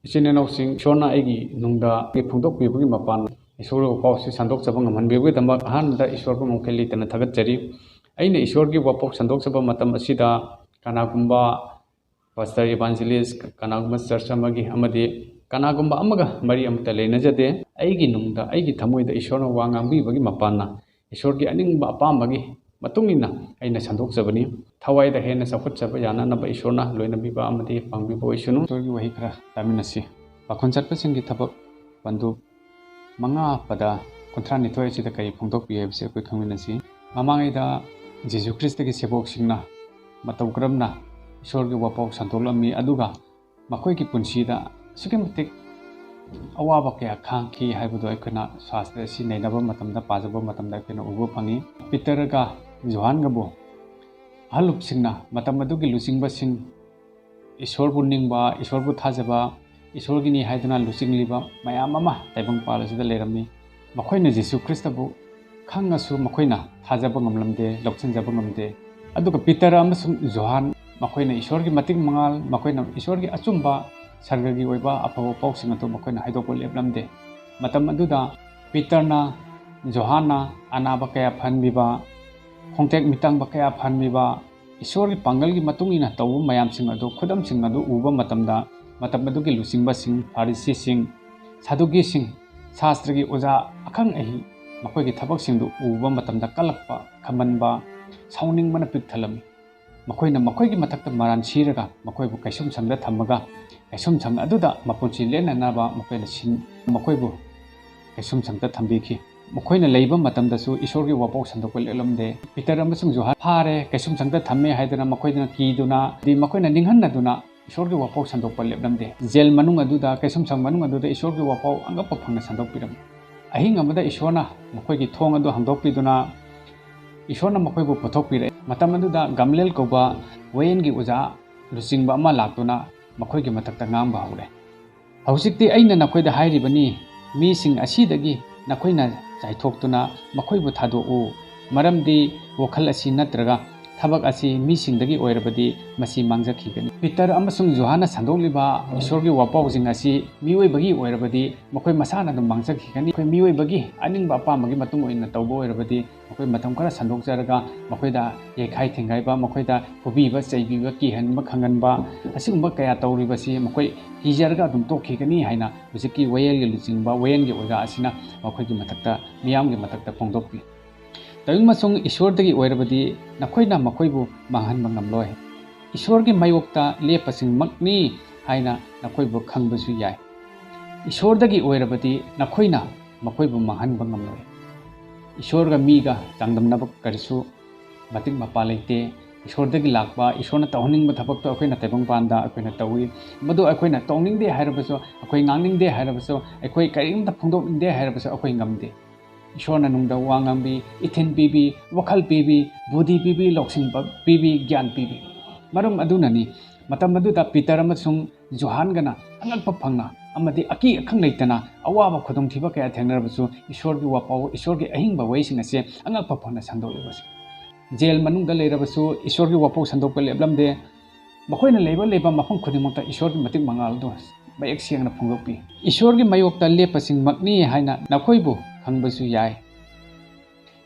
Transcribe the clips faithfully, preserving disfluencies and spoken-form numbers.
ꯏꯆꯤꯟ ꯏꯅꯥꯎꯁꯤꯡ, ꯏꯁꯣꯔꯅ ꯑꯩꯒꯤ ꯅꯨꯡꯗ ꯑꯩꯒꯤ ꯐꯣꯡꯗꯣꯛꯄꯤꯕꯒꯤ ꯃꯄꯥꯟ, ꯏꯁꯣꯔꯒꯤ ꯋꯥꯄꯥꯎꯁꯤ ꯁꯟꯗꯣꯛꯆꯕ ꯉꯝꯍꯟꯕꯤꯕꯒꯤꯗꯃꯛ ꯑꯍꯥꯟꯕꯗ ꯏꯁꯣꯔꯕꯨ ꯃꯈꯜ ꯂꯩꯇꯅ ꯊꯥꯒꯠꯆꯔꯤ꯫ ꯑꯩꯅ ꯏꯁꯣꯔꯒꯤ ꯋꯥꯄꯥꯎ ꯁꯟꯗꯣꯛꯆꯕ ꯃꯇꯝ ꯑꯁꯤꯗ ꯀꯅꯥꯒꯨꯝꯕ ꯄꯥꯁꯇꯔ, ꯏꯚꯥꯟꯖꯦꯂꯤꯁ, ꯀꯅꯥꯒꯨꯝꯕ ꯆꯔꯆ ꯑꯃꯒꯤ ꯑꯃꯗꯤ ꯀꯅꯥꯒꯨꯝꯕ ꯑꯃꯒ ꯃꯔꯤ ꯑꯃꯠꯇ ꯂꯩꯅꯖꯗꯦ꯫ ꯑꯩꯒꯤ ꯅꯨꯡꯗ, ꯑꯩꯒꯤ ꯊꯃꯣꯏꯗ ꯏꯁꯣꯔꯅ ꯋꯥ ꯉꯥꯡꯕꯤꯕꯒꯤ ꯃꯄꯥꯟꯅ ꯏꯁꯣꯔꯒꯤ ꯑꯅꯤꯡꯕ ꯑꯄꯥꯝꯕꯒꯤ ꯃꯇꯨꯡ ꯏꯟꯅ ꯑꯩꯅ ꯁꯟꯗꯣꯛꯆꯕꯅꯤ꯫ ꯊꯋꯥꯏꯗ ꯍꯦꯟꯅ ꯆꯥꯎꯈꯠꯆꯕ ꯌꯥꯅꯅꯕ ꯏꯁꯣꯔꯅ ꯂꯣꯏꯅꯕꯤꯕ ꯑꯃꯗꯤ ꯄꯥꯡꯕꯤꯕ ꯑꯣꯏꯁꯅꯨ꯫ ꯏꯁꯣꯔꯒꯤ ꯋꯥꯍꯩ ꯈꯔ ꯇꯥꯃꯤꯟꯅꯁꯤ꯫ ꯄꯥꯈꯣꯟ ꯆꯠꯄꯁꯤꯡꯒꯤ ꯊꯕꯛ, ꯄꯟꯗꯨꯞ ꯃꯉꯥ ꯄꯗ ꯀꯨꯟꯊ꯭ꯔꯥ ꯅꯤꯊꯣꯏ ꯑꯁꯤꯗ ꯀꯔꯤ ꯐꯣꯡꯗꯣꯛꯄꯤ ꯍꯥꯏꯕꯁꯤ ꯑꯩꯈꯣꯏ ꯈꯪꯃꯤꯟꯅꯁꯤ꯫ ꯃꯃꯥꯡꯉꯩꯗ ꯖꯤꯁꯨ ꯈ꯭ꯔꯤꯁꯇꯒꯤ ꯁꯦꯕꯣꯛꯁꯤꯡꯅ ꯃꯇꯧ ꯀꯔꯝꯅ ꯏꯁꯣꯔꯒꯤ ꯋꯥꯄꯥꯎ ꯁꯟꯗꯣꯛꯂꯝꯃꯤ, ꯑꯗꯨꯒ ꯃꯈꯣꯏꯒꯤ ꯄꯨꯟꯁꯤꯗ ꯑꯁꯨꯛꯀꯤ ꯃꯇꯤꯛ ꯑꯋꯥꯕ ꯀꯌꯥ ꯈꯥꯡꯈꯤ ꯍꯥꯏꯕꯗꯨ ꯑꯩꯈꯣꯏꯅ ꯁꯥꯁꯇ꯭ꯔ ꯑꯁꯤ ꯅꯩꯅꯕ ꯃꯇꯝꯗ, ꯄꯥꯖꯕ ꯃꯇꯝꯗ ꯑꯩꯈꯣꯏꯅ ꯎꯕ ꯐꯪꯉꯤ꯫ ꯄꯤꯇꯔꯒ ꯖꯣꯍꯥꯟꯒꯕꯨ ꯑꯍꯜꯂꯨꯞꯁꯤꯡꯅ, ꯃꯇꯝ ꯑꯗꯨꯒꯤ ꯂꯨꯆꯤꯡꯕꯁꯤꯡ, ꯏꯁꯣꯔꯕꯨ ꯅꯤꯡꯕ, ꯏꯁꯣꯔꯕꯨ ꯊꯥꯖꯕ, ꯏꯁꯣꯔꯒꯤꯅꯤ ꯍꯥꯏꯗꯨꯅ ꯂꯨꯆꯤꯡꯂꯤꯕ ꯃꯌꯥꯝ ꯑꯃ ꯇꯥꯏꯕꯪꯄꯥꯜ ꯑꯁꯤꯗ ꯂꯩꯔꯝꯃꯤ꯫ ꯃꯈꯣꯏꯅ ꯖꯤꯁꯨ ꯈ꯭ꯔꯤꯁꯇꯕꯨ ꯈꯪꯉꯁꯨ ꯃꯈꯣꯏꯅ ꯊꯥꯖꯕ ꯉꯝꯂꯝꯗꯦ, ꯂꯧꯁꯤꯟꯖꯕ ꯉꯝꯗꯦ꯫ ꯑꯗꯨꯒ ꯄꯤꯇꯔ ꯑꯃꯁꯨꯡ ꯖꯣꯍꯥꯟ, ꯃꯈꯣꯏꯅ ꯏꯁꯣꯔꯒꯤ ꯃꯇꯤꯛ ꯃꯉꯥꯜ, ꯃꯈꯣꯏꯅ ꯏꯁꯣꯔꯒꯤ ꯑꯆꯨꯝꯕ ꯁꯔꯒꯒꯤ ꯑꯣꯏꯕ ꯑꯐꯕ ꯄꯥꯎꯁꯤꯡ ꯑꯗꯨ ꯃꯈꯣꯏꯅ ꯍꯥꯏꯗꯣꯛꯄ ꯂꯦꯞꯂꯝꯗꯦ꯫ ꯃꯇꯝ ꯑꯗꯨꯗ ꯄꯤꯇꯔꯅ ꯖꯣꯍꯥꯟꯅ ꯑꯅꯥꯕ ꯀꯌꯥ ꯐꯍꯟꯕꯤꯕ, ꯈꯣꯡꯇꯦꯛ ꯃꯤꯇꯥꯡꯕ ꯀꯌꯥ ꯐꯍꯟꯕꯤꯕ, ꯏꯁꯣꯔꯒꯤ ꯄꯥꯡꯒꯜꯒꯤ ꯃꯇꯨꯡ ꯏꯟꯅ ꯇꯧꯕ ꯃꯌꯥꯝꯁꯤꯡ ꯑꯗꯨ, ꯈꯨꯗꯝꯁꯤꯡ ꯑꯗꯨ ꯎꯕ ꯃꯇꯝꯗ, ꯃꯇꯝ ꯑꯗꯨꯒꯤ ꯂꯨꯆꯤꯡꯕꯁꯤꯡ, ꯐꯥꯔꯤꯁꯤꯁꯤꯡ, ꯁꯥꯗꯨꯀꯤꯁꯤꯡ, ꯁꯥꯁꯇ꯭ꯔꯒꯤ ꯑꯣꯖꯥ ꯑꯈꯪ ꯑꯍꯩ, ꯃꯈꯣꯏꯒꯤ ꯊꯕꯛꯁꯤꯡꯗꯨ ꯎꯕ ꯃꯇꯝꯗ ꯀꯜꯂꯛꯄ, ꯈꯝꯕꯟꯕ, ꯁꯥꯎꯅꯤꯡꯕꯅ ꯄꯤꯛ ꯊꯜꯂꯝꯃꯤ꯫ ꯃꯈꯣꯏꯅ ꯃꯈꯣꯏꯒꯤ ꯃꯊꯛꯇ ꯃꯔꯥꯟ ꯁꯤꯔꯒ ꯃꯈꯣꯏꯕꯨ ꯀꯩꯁꯨꯝꯁꯪꯗ ꯊꯝꯃꯒ, ꯀꯩꯁꯨꯝꯁꯪ ꯑꯗꯨꯗ ꯃꯄꯨꯟꯁꯤ ꯂꯦꯟꯅꯅꯕ ꯃꯈꯣꯏꯅ ꯁꯤꯟ-, ꯃꯈꯣꯏꯕꯨ ꯀꯩꯁꯨꯝꯁꯪꯗ ꯊꯝꯕꯤꯈꯤ꯫ ꯃꯈꯣꯏꯅ ꯂꯩꯕ ꯃꯇꯝꯗꯁꯨ ꯏꯁꯣꯔꯒꯤ ꯋꯥꯄꯥꯎ ꯁꯟꯗꯣꯛꯄ ꯂꯦꯞꯂꯝꯗꯦ꯫ ꯄꯤꯇꯔ ꯑꯃꯁꯨꯡ ꯖꯣꯍꯥꯟ ꯐꯥꯔꯦ, ꯀꯩꯁꯨꯝꯁꯪꯗ ꯊꯝꯃꯦ ꯍꯥꯏꯗꯅ ꯃꯈꯣꯏꯗꯅ ꯀꯤꯗꯨꯅ, ꯑꯗꯤ ꯃꯈꯣꯏꯅ ꯅꯤꯡꯍꯟꯅꯗꯨꯅ ꯏꯁꯣꯔꯒꯤ ꯋꯥꯄꯥꯎ ꯁꯟꯗꯣꯛꯄ ꯂꯦꯞꯂꯝꯗꯦ꯫ ꯖꯦꯜ ꯃꯅꯨꯡ ꯑꯗꯨꯗ, ꯀꯩꯁꯨꯝꯁꯪ ꯃꯅꯨꯡ ꯑꯗꯨꯗ ꯏꯁꯣꯔꯒꯤ ꯋꯥꯄꯥꯎ ꯑꯉꯛꯄ ꯐꯪꯅ ꯁꯟꯗꯣꯛꯄꯤꯔꯝꯃꯤ꯫ ꯑꯍꯤꯡ ꯑꯃꯗ ꯏꯁꯣꯔꯅ ꯃꯈꯣꯏꯒꯤ ꯊꯣꯡ ꯑꯗꯨ ꯍꯥꯡꯗꯣꯛꯄꯤꯗꯨꯅ ꯏꯁꯣꯔꯅ ꯃꯈꯣꯏꯕꯨ ꯄꯨꯊꯣꯛꯄꯤꯔꯛꯏ꯫ ꯃꯇꯝ ꯑꯗꯨꯗ ꯒꯝꯂꯦꯜ ꯀꯧꯕ ꯋꯥꯌꯦꯜꯒꯤ ꯑꯣꯖꯥ ꯂꯨꯆꯤꯡꯕ ꯑꯃ ꯂꯥꯛꯇꯨꯅ ꯃꯈꯣꯏꯒꯤ ꯃꯊꯛꯇ ꯉꯥꯡꯕ ꯍꯧꯔꯦ꯫ "ꯍꯧꯖꯤꯛꯇꯤ ꯑꯩꯅ ꯅꯈꯣꯏꯗ ꯍꯥꯏꯔꯤꯕꯅꯤ, ꯃꯤꯁꯤꯡ ꯑꯁꯤꯗꯒꯤ ꯅꯈꯣꯏꯅ ꯆꯥꯏꯊꯣꯛꯇꯨꯅ ꯃꯈꯣꯏꯕꯨ ꯊꯥꯗꯣꯛꯎ, ꯃꯔꯝꯗꯤ ꯋꯥꯈꯜ ꯑꯁꯤ ꯅꯠꯇ꯭ꯔꯒ ꯊꯕꯛ ꯑꯁꯤ ꯃꯤꯁꯤꯡꯗꯒꯤ ꯑꯣꯏꯔꯕꯗꯤ ꯃꯁꯤ ꯃꯥꯡꯖꯈꯤꯒꯅꯤ꯫ ꯄꯤꯇꯔ ꯑꯃꯁꯨꯡ ꯌꯣꯍꯥꯟꯅ ꯁꯟꯗꯣꯛꯂꯤꯕ ꯏꯁꯣꯔꯒꯤ ꯋꯥꯄꯥꯎꯁꯤꯡ ꯑꯁꯤ ꯃꯤꯑꯣꯏꯕꯒꯤ ꯑꯣꯏꯔꯕꯗꯤ ꯃꯈꯣꯏ ꯃꯁꯥꯅ ꯑꯗꯨꯝ ꯃꯥꯡꯖꯈꯤꯒꯅꯤ꯫ ꯑꯩꯈꯣꯏ ꯃꯤꯑꯣꯏꯕꯒꯤ ꯑꯅꯤꯡꯕ ꯑꯄꯥꯝꯕꯒꯤ ꯃꯇꯨꯡ ꯑꯣꯏꯅ ꯇꯧꯕ ꯑꯣꯏꯔꯕꯗꯤ ꯃꯈꯣꯏ ꯃꯇꯝ ꯈꯔ ꯁꯟꯗꯣꯛꯆꯔꯒ ꯃꯈꯣꯏꯗ ꯌꯩꯈꯥꯏ ꯊꯤꯡꯒꯥꯏꯕ, ꯃꯈꯣꯏꯗ ꯐꯨꯕꯤꯕ, ꯆꯩꯕꯤꯕ, ꯀꯤꯍꯟꯕ, ꯈꯪꯍꯟꯕ ꯑꯁꯤꯒꯨꯝꯕ ꯀꯌꯥ ꯇꯧꯔꯤꯕꯁꯤ ꯃꯈꯣꯏ ꯀꯤꯖꯔꯒ ꯑꯗꯨꯝ ꯇꯣꯛꯈꯤꯒꯅꯤ ꯍꯥꯏꯅ ꯍꯧꯖꯤꯛꯀꯤ ꯋꯥꯌꯦꯜꯒꯤ ꯂꯨꯆꯤꯡꯕ, ꯋꯥꯌꯦꯜꯒꯤ ꯑꯣꯖꯥ ꯑꯁꯤꯅ ꯃꯈꯣꯏꯒꯤ ꯃꯊꯛꯇ, ꯃꯤꯌꯥꯝꯒꯤ ꯃꯊꯛꯇ ꯐꯣꯡꯗꯣꯛꯄꯤ꯫ ꯇꯧꯏꯃꯁꯨꯡ ꯏꯁꯣꯔꯗꯒꯤ ꯑꯣꯏꯔꯕꯗꯤ ꯅꯈꯣꯏꯅ ꯃꯈꯣꯏꯕꯨ ꯃꯥꯡꯍꯟꯕ ꯉꯝꯂꯣꯏ꯫ ꯏꯁꯣꯔꯒꯤ ꯃꯥꯌꯣꯛꯇ ꯂꯦꯞꯄꯁꯤꯡꯃꯛꯅꯤ ꯍꯥꯏꯅ ꯅꯈꯣꯏꯕꯨ ꯈꯪꯕꯁꯨ ꯌꯥꯏ꯫ ꯏꯁꯣꯔꯗꯒꯤ ꯑꯣꯏꯔꯕꯗꯤ ꯅꯈꯣꯏꯅ ꯃꯈꯣꯏꯕꯨ ꯃꯥꯡꯍꯟꯕ ꯉꯝꯂꯣꯏ꯫ ꯏꯁꯣꯔꯒ ꯃꯤꯒ ꯆꯥꯡꯗꯝꯅꯕ ꯀꯔꯤꯁꯨ ꯃꯇꯤꯛ ꯃꯄꯥ ꯂꯩꯇꯦ꯫ ꯏꯁꯣꯔꯗꯒꯤ ꯂꯥꯛꯄ, ꯏꯁꯣꯔꯅ ꯇꯧꯍꯟꯅꯤꯡꯕ ꯊꯕꯛꯇꯣ ꯑꯩꯈꯣꯏꯅ ꯇꯥꯏꯕꯪꯄꯥꯟꯗ ꯑꯩꯈꯣꯏꯅ ꯇꯧꯏ꯫ ꯃꯗꯨ ꯑꯩꯈꯣꯏꯅ ꯇꯧꯅꯤꯡꯗꯦ ꯍꯥꯏꯔꯕꯁꯨ, ꯑꯩꯈꯣꯏ ꯉꯥꯡꯅꯤꯡꯗꯦ ꯍꯥꯏꯔꯕꯁꯨ, ꯑꯩꯈꯣꯏ ꯀꯔꯤꯝꯇ ꯐꯣꯡꯗꯣꯛꯅꯤꯡꯗꯦ ꯍꯥꯏꯔꯕꯁꯨ ꯑꯩꯈꯣꯏ ꯉꯝꯗꯦ꯫ ꯏꯁꯣꯔꯅ ꯅꯨꯡꯗ ꯋꯥ ꯉꯥꯡꯕꯤ, ꯏꯊꯤꯟ ꯄꯤꯕꯤ, ꯋꯥꯈꯜ ꯄꯤꯕꯤ, ꯕꯨꯙꯤ ꯄꯤꯕꯤ, ꯂꯧꯁꯤꯡ ꯄ-, ꯄꯤꯕꯤ, ꯒ꯭ꯌꯥꯟ ꯄꯤꯕꯤ꯫ ꯃꯔꯝ ꯑꯗꯨꯅꯅꯤ ꯃꯇꯝ ꯑꯗꯨꯗ ꯄꯤꯇꯔ ꯑꯃꯁꯨꯡ ꯖꯣꯍꯥꯟꯒꯅ ꯑꯉꯛꯄ ꯐꯪꯅ ꯑꯃꯗꯤ ꯑꯀꯤ ꯑꯈꯪ ꯂꯩꯇꯅ ꯑꯋꯥꯕ ꯈꯨꯗꯣꯡꯊꯤꯕ ꯀꯌꯥ ꯊꯦꯡꯅꯔꯕꯁꯨ ꯏꯁꯣꯔꯒꯤ ꯋꯥꯄꯥꯎ, ꯏꯁꯣꯔꯒꯤ ꯑꯍꯤꯡꯕ ꯋꯥꯍꯩꯁꯤꯡ ꯑꯁꯦ ꯑꯉꯛꯄ ꯐꯪꯅ ꯁꯟꯗꯣꯛꯂꯤꯕꯁꯤ꯫ ꯖꯦꯜ ꯃꯅꯨꯡꯗ ꯂꯩꯔꯕꯁꯨ ꯏꯁꯣꯔꯒꯤ ꯋꯥꯄꯥꯎ ꯁꯟꯗꯣꯛꯄ ꯂꯦꯞꯂꯝꯗꯦ꯫ ꯃꯈꯣꯏꯅ ꯂꯩꯕ ꯂꯩꯕ ꯃꯐꯝ ꯈꯨꯗꯤꯡꯃꯛꯇ ꯏꯁꯣꯔꯒꯤ ꯃꯇꯤꯛ ꯃꯉꯥꯜ ꯑꯗꯨ ꯃꯌꯦꯛ ꯁꯦꯡꯅ ꯐꯣꯡꯗꯣꯛꯄꯤ꯫ ꯏꯁꯣꯔꯒꯤ ꯃꯥꯌꯣꯛꯇ ꯂꯦꯞꯄꯁꯤꯡꯃꯛꯅꯤ ꯍꯥꯏꯅ ꯅꯈꯣꯏꯕꯨ ꯈꯪꯕꯁꯨ ꯌꯥꯏ꯫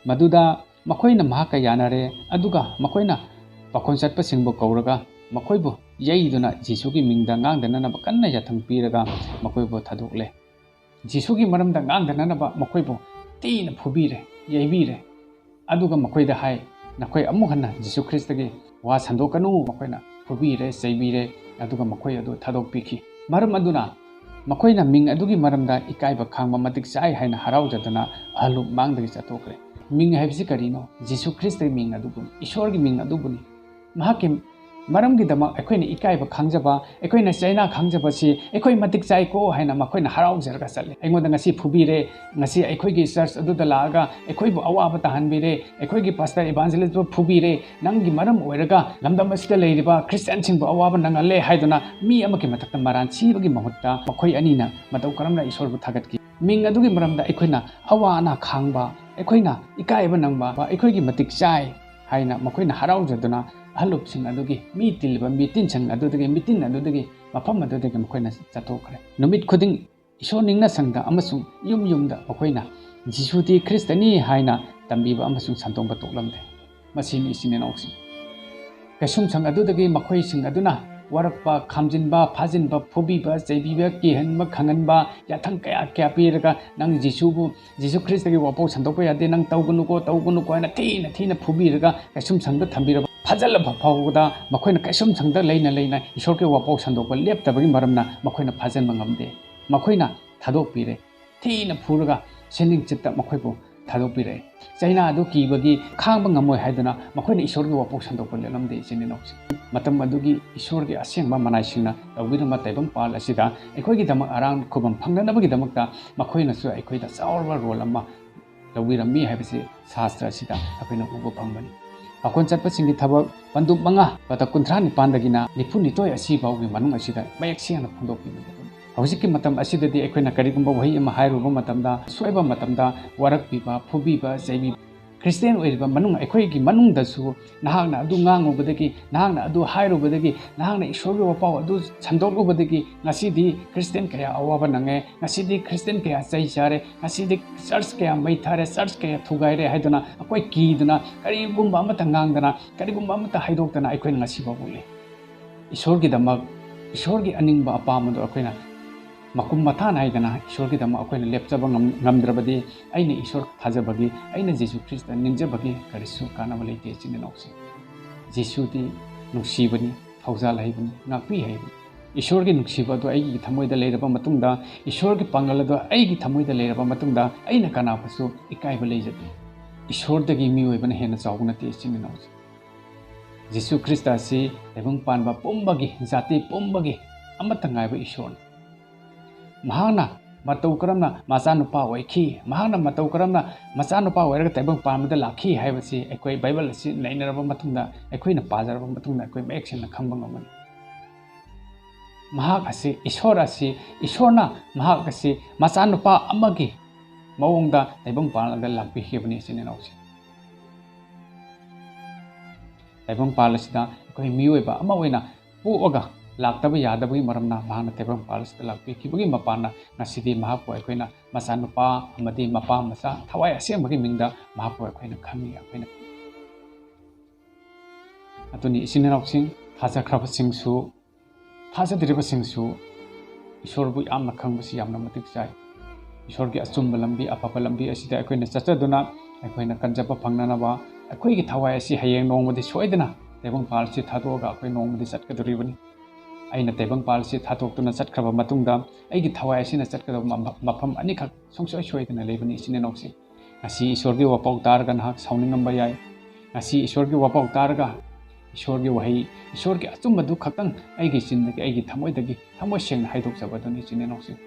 ꯃꯗꯨꯗ ꯃꯈꯣꯏꯅ ꯃꯍꯥꯛꯀ ꯌꯥꯅꯔꯦ, ꯑꯗꯨꯒ ꯃꯈꯣꯏꯅ ꯄꯥꯈꯣꯟ ꯆꯠꯄꯁꯤꯡꯕꯨ ꯀꯧꯔꯒ ꯃꯈꯣꯏꯕꯨ ꯌꯩꯗꯨꯅ ꯖꯤꯁꯨꯒꯤ ꯃꯤꯡꯗ ꯉꯥꯡꯗꯅꯅꯕ ꯀꯟꯅ ꯌꯥꯊꯪ ꯄꯤꯔꯒ ꯃꯈꯣꯏꯕꯨ ꯊꯥꯗꯣꯛꯂꯦ꯫ ꯖꯤꯁꯨꯒꯤ ꯃꯔꯝꯗ ꯉꯥꯡꯗꯅꯅꯕ ꯃꯈꯣꯏꯕꯨ ꯊꯤꯅ ꯐꯨꯕꯤꯔꯦ, ꯌꯩꯕꯤꯔꯦ꯫ ꯑꯗꯨꯒ ꯃꯈꯣꯏꯗ ꯍꯥꯏ, "ꯅꯈꯣꯏ ꯑꯃꯨꯛ ꯍꯟꯅ ꯖꯤꯁꯨ ꯈ꯭ꯔꯤꯁꯇꯒꯤ ꯋꯥ ꯁꯟꯗꯣꯛꯀꯅꯨ꯫" ꯃꯈꯣꯏꯅ ꯐꯨꯕꯤꯔꯦ, ꯆꯩꯕꯤꯔꯦ, ꯑꯗꯨꯒ ꯃꯈꯣꯏ ꯑꯗꯨ ꯊꯥꯗꯣꯛꯄꯤꯈꯤ꯫ ꯃꯔꯝ ꯑꯗꯨꯅ ꯃꯈꯣꯏꯅ ꯃꯤꯡ ꯑꯗꯨꯒꯤ ꯃꯔꯝꯗ ꯏꯀꯥꯏꯕ ꯈꯥꯡꯕ ꯃꯇꯤꯛ ꯆꯥꯏ ꯍꯥꯏꯅ ꯍꯔꯥꯎꯖꯗꯨꯅ ꯑꯍꯜ ꯃꯥꯡꯗꯒꯤ ꯆꯠꯊꯣꯛꯈ꯭ꯔꯦ꯫ ꯃꯤꯡ ꯍꯥꯏꯕꯁꯤ ꯀꯔꯤꯅꯣ? ꯖꯤꯁꯨ ꯈ꯭ꯔꯤꯁꯇꯒꯤ ꯃꯤꯡ ꯑꯗꯨꯕꯨꯅꯤ, ꯏꯁꯣꯔꯒꯤ ꯃꯤꯡ ꯑꯗꯨꯕꯨꯅꯤ꯫ ꯃꯍꯥꯛꯀꯤ ꯃꯔꯝꯒꯤꯗꯃꯛ ꯑꯩꯈꯣꯏꯅ ꯏꯀꯥꯏꯕ ꯈꯪꯖꯕ, ꯑꯩꯈꯣꯏꯅ ꯆꯩꯅꯥ ꯈꯪꯖꯕꯁꯤ ꯑꯩꯈꯣꯏ ꯃꯇꯤꯛ ꯆꯥꯏꯀꯣ ꯍꯥꯏꯅ ꯃꯈꯣꯏꯅ ꯍꯔꯥꯎꯖꯔꯒ ꯆꯠꯂꯤ꯫ "ꯑꯩꯉꯣꯟꯗ ꯉꯁꯤ ꯐꯨꯕꯤꯔꯦ, ꯉꯁꯤ ꯑꯩꯈꯣꯏꯒꯤ ꯆꯔꯆ ꯑꯗꯨꯗ ꯂꯥꯛꯑꯒ ꯑꯩꯈꯣꯏꯕꯨ ꯑꯋꯥꯕ ꯇꯥꯍꯟꯕꯤꯔꯦ, ꯑꯩꯈꯣꯏꯒꯤ ꯄꯥꯁꯇꯔ ꯏꯚꯥꯟꯖꯦꯂꯤꯁꯄꯨ ꯐꯨꯕꯤꯔꯦ, ꯅꯪꯒꯤ ꯃꯔꯝ ꯑꯣꯏꯔꯒ ꯂꯝꯗꯝ ꯑꯁꯤꯗ ꯂꯩꯔꯤꯕ ꯈ꯭ꯔꯤꯁꯇꯤꯌꯥꯟꯁꯤꯡꯕꯨ ꯑꯋꯥꯕ ꯅꯪꯍꯜꯂꯦ" ꯍꯥꯏꯗꯨꯅ ꯃꯤ ꯑꯃꯒꯤ ꯃꯊꯛꯇ ꯃꯔꯥꯟ ꯁꯤꯕꯒꯤ ꯃꯍꯨꯠꯇ ꯃꯈꯣꯏ ꯑꯅꯤꯅ ꯃꯇꯧ ꯀꯔꯝꯅ ꯏꯁꯣꯔꯕꯨ ꯊꯥꯒꯠꯈꯤ? ꯃꯤꯡ ꯑꯗꯨꯒꯤ ꯃꯔꯝꯗ ꯑꯩꯈꯣꯏꯅ ꯑꯋꯥ ꯑꯅꯥ ꯈꯥꯡꯕ, ꯑꯩꯈꯣꯏꯅ ꯏꯀꯥꯏꯕ ꯅꯪꯕ, ꯑꯩꯈꯣꯏꯒꯤ ꯃꯇꯤꯛ ꯆꯥꯏ, ꯍꯥꯏꯅ ꯃꯈꯣꯏꯅ ꯍꯔꯥꯎꯖꯗꯨꯅ ꯑꯍꯜ ꯂꯨꯞꯁꯤꯡ ꯑꯗꯨꯒꯤ ꯃꯤ ꯇꯤꯜꯂꯤꯕ ꯃꯤꯇꯤꯟꯁꯤꯡ ꯑꯗꯨꯗꯒꯤ, ꯃꯤꯇꯤꯟ ꯑꯗꯨꯗꯒꯤ, ꯃꯐꯝ ꯑꯗꯨꯗꯒꯤ ꯃꯈꯣꯏꯅ ꯆꯠꯊꯣꯛꯈ꯭ꯔꯦ꯫ ꯅꯨꯃꯤꯠ ꯈꯨꯗꯤꯡ ꯏꯁꯣꯔ ꯅꯤꯡꯅ ꯁꯪꯗ ꯑꯃꯁꯨꯡ ꯌꯨꯝ ꯌꯨꯝꯗ ꯃꯈꯣꯏꯅ "ꯖꯤꯁꯨꯗꯤ ꯈ꯭ꯔꯤꯁꯇꯅꯤ" ꯍꯥꯏꯅ ꯇꯝꯕꯤꯕ ꯑꯃꯁꯨꯡ ꯁꯟꯗꯣꯛꯄ ꯇꯣꯛꯂꯝꯗꯦ꯫ ꯃꯁꯤꯅꯤ ꯏꯆꯤꯟ ꯏꯅꯥꯎꯁꯤꯡ꯫ ꯀꯩꯁꯨꯝꯁꯪ ꯑꯗꯨꯗꯒꯤ ꯃꯈꯣꯏꯁꯤꯡ ꯑꯗꯨꯅ ꯋꯥꯔꯛꯄ, ꯈꯥꯝꯖꯤꯟꯕ, ꯐꯥꯖꯤꯟꯕ, ꯐꯨꯕꯤꯕ, ꯆꯩꯕꯤꯕ, ꯀꯤꯍꯟꯕ, ꯈꯪꯍꯟꯕ, ꯌꯥꯊꯪ ꯀꯌꯥ ꯀꯌꯥ ꯄꯤꯔꯒ, "ꯅꯪ ꯖꯤꯁꯨꯕꯨ, ꯖꯤꯁꯨ ꯈ꯭ꯔꯤꯁꯇꯒꯤ ꯋꯥꯐꯧ ꯁꯟꯗꯣꯛꯄ ꯌꯥꯗꯦ, ꯅꯪ ꯇꯧꯒꯅꯨꯀꯣ, ꯇꯧꯒꯅꯨꯀꯣ" ꯍꯥꯏꯅ ꯊꯤꯅ ꯊꯤꯅ ꯐꯨꯕꯤꯔꯒ ꯀꯩꯁꯨꯝꯁꯪꯗ ꯊꯝꯕꯤꯔꯕ ꯐꯥꯖꯤꯜꯂꯕ ꯐꯥꯎꯕꯗ, ꯃꯈꯣꯏꯅ ꯀꯩꯁꯨꯝꯁꯪꯗ ꯂꯩꯅ ꯂꯩꯅ ꯏꯁꯣꯔꯒꯤ ꯋꯥꯐꯧ ꯁꯟꯗꯣꯛꯄ ꯂꯦꯞꯇꯕꯒꯤ ꯃꯔꯝꯅ ꯃꯈꯣꯏꯅ ꯐꯥꯖꯤꯟꯕ ꯉꯝꯗꯦ꯫ ꯃꯈꯣꯏꯅ ꯊꯥꯗꯣꯛꯄꯤꯔꯦ꯫ ꯊꯤꯅ ꯐꯨꯔꯒ ꯁꯦꯟꯅꯤꯡ ꯆꯤꯠꯇ ꯃꯈꯣꯏꯕꯨ ꯊꯥꯗꯣꯛꯄꯤꯔꯛꯑꯦ꯫ ꯆꯩꯅꯥ ꯑꯗꯨ ꯀꯤꯕꯒꯤ ꯈꯥꯡꯕ ꯉꯝꯃꯣꯏ ꯍꯥꯏꯗꯨꯅ ꯃꯈꯣꯏꯅ ꯏꯁꯣꯔꯒꯤ ꯋꯥꯐꯧ ꯁꯟꯗꯣꯛꯄ ꯂꯦꯞꯂꯝꯗꯦ, ꯏꯆꯤꯟ ꯏꯅꯥꯎꯁꯤꯡ꯫ ꯃꯇꯝ ꯑꯗꯨꯒꯤ ꯏꯁꯣꯔꯒꯤ ꯑꯁꯦꯡꯕ ꯃꯅꯥꯏꯁꯤꯡꯅ ꯇꯧꯕꯤꯔꯝꯕ ꯇꯥꯏꯕꯪ ꯄꯥꯜ ꯑꯁꯤꯗ ꯑꯩꯈꯣꯏꯒꯤꯗꯃꯛ ꯑꯔꯥꯟ ꯈꯨꯕꯝ ꯐꯪꯅꯅꯕꯒꯤꯗꯃꯛꯇ ꯃꯈꯣꯏꯅꯁꯨ ꯑꯩꯈꯣꯏꯗ ꯆꯥꯎꯔꯕ ꯔꯣꯜ ꯑꯃ ꯂꯧꯕꯤꯔꯝꯃꯤ ꯍꯥꯏꯕꯁꯤ ꯁꯥꯁꯇ꯭ꯔ ꯑꯁꯤꯗ ꯑꯩꯈꯣꯏꯅ ꯎꯕ ꯐꯪꯕꯅꯤ꯫ ꯄꯥꯈꯣꯟ ꯆꯠꯄꯁꯤꯡꯒꯤ ꯊꯕꯛ ꯄꯟꯗꯨꯞ ꯃꯉꯥ, ꯄꯗ ꯀꯨꯟꯊ꯭ꯔꯥ ꯅꯤꯄꯥꯟꯗꯒꯤꯅ ꯅꯤꯐꯨ ꯅꯤꯊꯣꯏ ꯑꯁꯤ ꯐꯥꯎꯒꯤ ꯃꯅꯨꯡ ꯑꯁꯤꯗ ꯃꯌꯦꯛ ꯁꯦꯡꯅ ꯐꯣꯡꯗꯣꯛꯄꯤꯕꯅꯤ꯫ ꯍꯧꯖꯤꯛꯀꯤ ꯃꯇꯝ ꯑꯁꯤꯗꯗꯤ ꯑꯩꯈꯣꯏꯅ ꯀꯔꯤꯒꯨꯝꯕ ꯋꯥꯍꯩ ꯑꯃ ꯍꯥꯏꯔꯨꯕ ꯃꯇꯝꯗ, ꯁꯣꯏꯕ ꯃꯇꯝꯗ ꯋꯥꯔꯛꯄꯤꯕ, ꯐꯨꯕꯤꯕ, ꯆꯩꯕꯤꯕ, ꯈ꯭ꯔꯤꯁꯇꯤꯌꯥꯟ ꯑꯣꯏꯔꯤꯕ ꯃꯅꯨꯡ, ꯑꯩꯈꯣꯏꯒꯤ ꯃꯅꯨꯡꯗꯁꯨ ꯅꯍꯥꯛꯅ ꯑꯗꯨ ꯉꯥꯡꯉꯨꯕꯗꯒꯤ, ꯅꯍꯥꯛꯅ ꯑꯗꯨ ꯍꯥꯏꯔꯨꯕꯗꯒꯤ, ꯅꯍꯥꯛꯅ ꯏꯁꯣꯔꯒꯤ ꯋꯥꯄꯥꯎ ꯑꯗꯨ ꯁꯟꯗꯣꯛꯂꯨꯕꯗꯒꯤ ꯉꯁꯤꯗꯤ ꯈ꯭ꯔꯤꯁꯇꯤꯌꯥꯟ ꯀꯌꯥ ꯑꯋꯥꯕ ꯅꯪꯉꯦ, ꯉꯁꯤꯗꯤ ꯈ꯭ꯔꯤꯁꯇꯤꯌꯥꯟ ꯀꯌꯥ ꯆꯩ ꯆꯥꯔꯦ, ꯉꯁꯤꯗꯤ ꯆꯔꯆ ꯀꯌꯥ ꯃꯩ ꯊꯥꯔꯦ, ꯆꯔꯆ ꯀꯌꯥ ꯊꯨꯒꯥꯏꯔꯦ ꯍꯥꯏꯗꯨꯅ ꯑꯩꯈꯣꯏ ꯀꯤꯗꯨꯅ ꯀꯔꯤꯒꯨꯝꯕ ꯑꯃꯠꯇ ꯉꯥꯡꯗꯅ, ꯀꯔꯤꯒꯨꯝꯕ ꯑꯃꯠꯇ ꯍꯥꯏꯗꯣꯛꯇꯅ ꯑꯩꯈꯣꯏꯅ ꯉꯁꯤ ꯐꯥꯎꯕ ꯎꯠꯂꯤ꯫ ꯏꯁꯣꯔꯒꯤꯗꯃꯛ, ꯏꯁꯣꯔꯒꯤ ꯑꯅꯤꯡꯕ ꯑꯄꯥꯝꯕꯗꯣ ꯑꯩꯈꯣꯏꯅ ꯃꯀꯨꯝ ꯃꯊꯥ ꯅꯥꯏꯗꯅ ꯏꯁꯣꯔꯒꯤꯗꯃꯛ ꯑꯩꯈꯣꯏꯅ ꯂꯦꯞꯆꯕ ꯉꯝ-, ꯉꯝꯗ꯭ꯔꯕꯗꯤ ꯑꯩꯅ ꯏꯁꯣꯔ ꯊꯥꯖꯕꯒꯤ, ꯑꯩꯅ ꯖꯤꯁꯨ ꯈ꯭ꯔꯤꯁꯇ ꯅꯤꯡꯖꯕꯒꯤ ꯀꯔꯤꯁꯨ ꯀꯥꯟꯅꯕ ꯂꯩꯇꯦ, ꯏꯆꯤꯟ ꯏꯅꯥꯎꯁꯤꯡ꯫ ꯖꯤꯁꯨꯗꯤ ꯅꯨꯡꯁꯤꯕꯅꯤ, ꯊꯧꯖꯥꯜ ꯍꯩꯕꯅꯤ, ꯉꯥꯛꯄꯤ ꯍꯩꯕꯅꯤ꯫ ꯏꯁꯣꯔꯒꯤ ꯅꯨꯡꯁꯤꯕ ꯑꯗꯨ ꯑꯩꯒꯤ ꯊꯃꯣꯏꯗ ꯂꯩꯔꯕ ꯃꯇꯨꯡꯗ, ꯏꯁꯣꯔꯒꯤ ꯄꯥꯡꯒꯜ ꯑꯗꯨ ꯑꯩꯒꯤ ꯊꯃꯣꯏꯗ ꯂꯩꯔꯕ ꯃꯇꯨꯡꯗ, ꯑꯩꯅ ꯀꯅꯥꯕꯨꯁꯨ ꯏꯀꯥꯏꯕ ꯂꯩꯖꯗꯦ꯫ ꯏꯁꯣꯔꯗꯒꯤ ꯃꯤꯑꯣꯏꯕꯅ ꯍꯦꯟꯅ ꯆꯥꯎꯕ ꯅꯠꯇꯦ, ꯏꯆꯤꯟ ꯏꯅꯥꯎꯁꯤꯡ꯫ ꯖꯤꯁꯨ ꯈ꯭ꯔꯤꯁꯇ ꯑꯁꯤ ꯇꯥꯏꯕꯪ ꯄꯥꯟꯕ ꯄꯨꯝꯕꯒꯤ, ꯖꯥꯇꯤ ꯄꯨꯝꯕꯒꯤ ꯑꯃꯠꯇ ꯉꯥꯏꯕ ꯏꯁꯣꯔꯅꯤ꯫ ꯃꯍꯥꯛꯅ ꯃꯇꯧ ꯀꯔꯝꯅ ꯃꯆꯥꯅꯨꯄꯥ ꯑꯣꯏꯈꯤ, ꯃꯍꯥꯛꯅ ꯃꯇꯧ ꯀꯔꯝꯅ ꯃꯆꯥꯅꯨꯄꯥ ꯑꯣꯏꯔꯒ ꯇꯥꯏꯕꯪ ꯄꯥꯟꯕꯗ ꯂꯥꯛꯈꯤ ꯍꯥꯏꯕꯁꯤ ꯑꯩꯈꯣꯏ ꯕꯥꯏꯕꯜ ꯑꯁꯤ ꯅꯩꯅꯔꯕ ꯃꯇꯨꯡꯗ, ꯑꯩꯈꯣꯏꯅ ꯄꯥꯖꯔꯕ ꯃꯇꯨꯡꯗ ꯑꯩꯈꯣꯏ ꯃꯌꯦꯛ ꯁꯦꯡꯅ ꯈꯪꯕ ꯉꯝꯒꯅꯤ꯫ ꯃꯍꯥꯛ ꯑꯁꯤ, ꯏꯁꯣꯔ ꯑꯁꯤ, ꯏꯁꯣꯔꯅ ꯃꯍꯥꯛ ꯑꯁꯤ ꯃꯆꯥꯅꯨꯄꯥ ꯑꯃꯒꯤ ꯃꯑꯣꯡꯗ ꯇꯥꯏꯕꯪ ꯄꯥꯟꯕꯗ ꯂꯥꯛꯄꯤꯈꯤꯕꯅꯤ, ꯏꯆꯤꯟ ꯏꯅꯥꯎꯁꯤꯡ꯫ ꯇꯥꯏꯕꯪꯄꯥꯜ ꯑꯁꯤꯗ ꯑꯩꯈꯣꯏ ꯃꯤꯑꯣꯏꯕ ꯑꯃ ꯑꯣꯏꯅ ꯄꯣꯛꯑꯒ ꯂꯥꯛꯇꯕ ꯌꯥꯗꯕꯒꯤ ꯃꯔꯝꯅ ꯃꯍꯥꯛꯅ ꯇꯥꯏꯕꯪꯄꯥꯜ ꯑꯁꯤꯗ ꯂꯥꯛꯄꯤꯈꯤꯕꯒꯤ ꯃꯄꯥꯟꯅ ꯉꯁꯤꯗꯤ ꯃꯍꯥꯛꯄꯨ ꯑꯩꯈꯣꯏꯅ ꯃꯆꯥꯅꯨꯄꯥ ꯑꯃꯗꯤ ꯃꯄꯥ ꯃꯆꯥ ꯊꯋꯥꯏ ꯑꯁꯦꯡꯕꯒꯤ ꯃꯤꯡꯗ ꯃꯍꯥꯛꯄꯨ ꯑꯩꯈꯣꯏꯅ ꯈꯪꯉꯤ꯫ ꯑꯩꯈꯣꯏꯅ ꯑꯗꯨꯅꯤ ꯏꯆꯤꯟ ꯏꯅꯥꯎꯁꯤꯡ, ꯊꯥꯖꯈ꯭ꯔꯕꯁꯤꯡꯁꯨ ꯊꯥꯖꯗ꯭ꯔꯤꯕꯁꯤꯡꯁꯨ ꯏꯁꯣꯔꯕꯨ ꯌꯥꯝꯅ ꯈꯪꯕꯁꯤ ꯌꯥꯝꯅ ꯃꯇꯤꯛ ꯆꯥꯏ꯫ ꯏꯁꯣꯔꯒꯤ ꯑꯆꯨꯝꯕ ꯂꯝꯕꯤ, ꯑꯐꯕ ꯂꯝꯕꯤ ꯑꯁꯤꯗ ꯑꯩꯈꯣꯏꯅ ꯆꯠꯆꯗꯨꯅ ꯑꯩꯈꯣꯏꯅ ꯀꯟꯖꯕ ꯐꯪꯅꯅꯕ ꯑꯩꯈꯣꯏꯒꯤ ꯊꯋꯥꯏ ꯑꯁꯤ ꯍꯌꯦꯡ ꯅꯣꯡꯃꯗꯤ ꯁꯣꯏꯗꯅ ꯇꯥꯏꯕꯪꯄꯥꯜ ꯑꯁꯤ ꯊꯥꯗꯣꯛꯑꯒ ꯑꯩꯈꯣꯏ ꯅꯣꯡꯃꯗꯤ ꯆꯠꯀꯗꯧꯔꯤꯕꯅꯤ꯫ ꯑꯩꯅ ꯇꯥꯏꯕꯪꯄꯥꯜ ꯑꯁꯤ ꯊꯥꯗꯣꯛꯇꯨꯅ ꯆꯠꯈ꯭ꯔꯕ ꯃꯇꯨꯡꯗ ꯑꯩꯒꯤ ꯊꯋꯥꯏ ꯑꯁꯤꯅ ꯆꯠꯀꯗꯕ ꯃꯐ-, ꯃꯐꯝ ꯑꯅꯤꯈꯛ ꯁꯨꯡꯁꯣꯏ ꯁꯣꯏꯗꯅ ꯂꯩꯕꯅꯤ, ꯏꯆꯤꯟ ꯏꯅꯥꯎꯁꯤꯡ꯫ ꯉꯁꯤ ꯏꯁꯣꯔꯒꯤ ꯋꯥꯄꯥꯎ ꯇꯥꯔꯒ ꯅꯍꯥꯛ ꯁꯥꯎꯅꯤꯡꯉꯝꯕ ꯌꯥꯏ꯫ ꯉꯁꯤ ꯏꯁꯣꯔꯒꯤ ꯋꯥꯄꯥꯎ ꯇꯥꯔꯒ ꯏꯁꯣꯔꯒꯤ ꯋꯥꯍꯩ, ꯏꯁꯣꯔꯒꯤ ꯑꯆꯨꯝꯕꯗꯨ ꯈꯛꯇꯪ ꯑꯩꯒꯤ ꯆꯤꯟꯗꯒꯤ, ꯑꯩꯒꯤ ꯊꯃꯣꯏꯗꯒꯤ ꯊꯃꯣꯏ ꯁꯦꯡꯅ ꯍꯥꯏꯗꯣꯛꯆꯕꯗꯨꯅꯤ, ꯏꯆꯤꯟ ꯏꯅꯥꯎꯁꯤꯡ꯫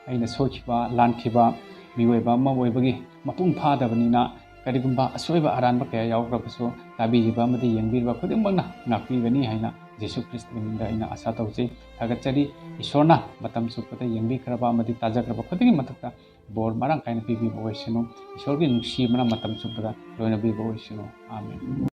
ꯑꯩꯅ ꯁꯣꯏꯈꯤꯕ, ꯂꯥꯟꯈꯤꯕ ꯃꯤꯑꯣꯏꯕ ꯑꯃ ꯑꯣꯏꯕꯒꯤ ꯃꯄꯨꯡ ꯐꯥꯗꯕꯅꯤꯅ ꯀꯔꯤꯒꯨꯝꯕ ꯑꯁꯣꯏꯕ ꯑꯔꯥꯟꯕ ꯀꯌꯥ ꯌꯥꯎꯈ꯭ꯔꯕꯁꯨ ꯇꯥꯕꯤꯔꯤꯕ ꯑꯃꯗꯤ ꯌꯦꯡꯕꯤꯔꯤꯕ ꯈꯨꯗꯤꯡꯃꯛꯅ ꯉꯥꯛꯄꯤꯒꯅꯤ ꯍꯥꯏꯅ ꯖꯤꯁꯨ ꯈ꯭ꯔꯤꯁꯇꯒꯤ ꯃꯤꯡꯗ ꯑꯩꯅ ꯑꯥꯁꯥ ꯇꯧꯖꯩ, ꯊꯥꯒꯠꯆꯔꯤ꯫ ꯏꯁꯣꯔꯅ ꯃꯇꯝ ꯆꯨꯞꯄꯗ ꯌꯦꯡꯕꯤꯈ꯭ꯔꯕ ꯑꯃꯗꯤ ꯇꯥꯖꯈ꯭ꯔꯕ ꯈꯨꯗꯤꯡꯒꯤ ꯃꯊꯛꯇ ꯕꯣꯔ ꯃꯔꯥꯡ ꯀꯥꯏꯅ ꯄꯤꯕꯤꯕ ꯑꯣꯏꯁꯅꯨ꯫ ꯏꯁꯣꯔꯒꯤ ꯅꯨꯡꯁꯤꯕꯅ ꯃꯇꯝ ꯆꯨꯞꯄꯗ ꯂꯣꯏꯅꯕꯤꯕ ꯑꯣꯏꯁꯅꯨ꯫ ꯑꯥꯃꯦꯟ꯫